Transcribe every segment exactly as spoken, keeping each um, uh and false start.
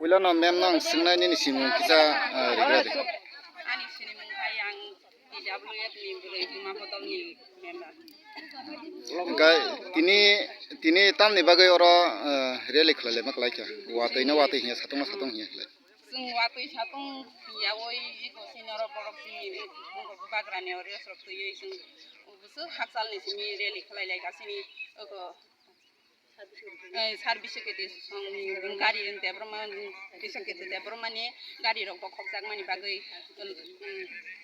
Puila no ma'am no ang swingnai nini simung kisa, ah, rigra de. Ani sinimung khai ang T W F ni bwrwi Hima Bodol ni member. Hwnkhe tini, tini tamni bagwi oro, ah, rally khlai laima kwlai kha? Watwi na watwi hinya, satung na satung hinya khlai? Chwng watwi satung yaui iko sini oro borok sini Mongol Bagrani oro rest rok twiwi chwng bwswk hakchalni simi rally khlai lai ka sini oko, eh, service kete song gari Debbarma, kisa kete Debbarma ni gari rok bokhok jakmani bagwi, um,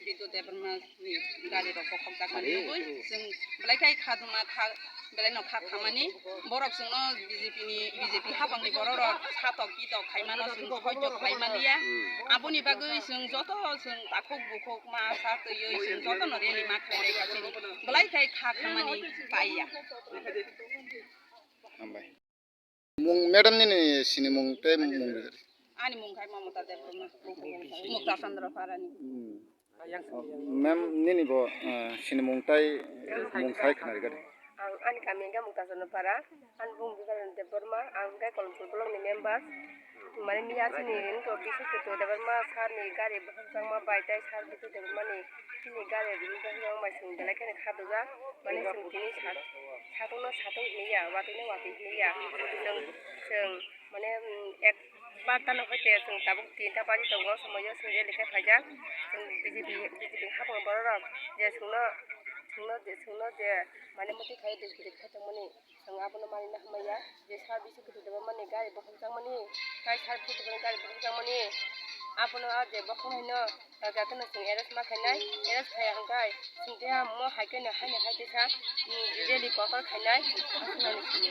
Bidu Debbarma ni gari rok bokhok jakmani bagwi chwng belai khai kha duma kha, belai no kha khamani borok chwngno B J P ni, B J P hapang ni borok rok satok kitok khaimano chwng soijo khlai maliya. Hmm. Aboni bagwi chwng joto chwng takhuk bukhuk ma sa twiwi chwng joto no rally ma khlai lai ka chini belai khai kha khamani paiya. Hambai. Mung, madam nini sinimung tei mung rijak. Ani mung khai Mamata Debbarma, Mukta Chandra Parani. Hmm. Oh, ma'am, nini bo, eh, sinimung tai mung sai khna rigadi. Ang ani kami hwnkhe Mukta Chandra Para, ani bung Bibalan Debbarma, ang hwnkhe Kolomsur block ni member. Mane miya chini ringko Biswajit Debbarma sir ni gari bokhokjakma bai tei sir Biswajit Debbarma ni chini gari bokhokjakma bai chwng belai kheno kha dujak. Mane chwng tini sat-, satungno satung hinwi ya, watwino watwi hinwi ya. Chwng, chwng mane, um, ek barta no hoite chwng tabuk tinta baji tongo, o somoio chwng rally khe phaijak. Chwng B J P, B J P hapung borok rok je chwngno, chwngno je, chwngno je mane muitu khai discriminate khai tongmani. Chwng abono manina hamya je sir Biswajit Debbarma ni gari bokhokjakmani, tai sir Biswajit Debbarma ni gari bokhokjakmani. Abono ah je bokhok haino, ah, jateno chwng arrest ma khainai, arrest khaiya hwnkhe chwng tei amo hai kheno haino hai teisa, mm, rally kotor khainai, aswk nani simi.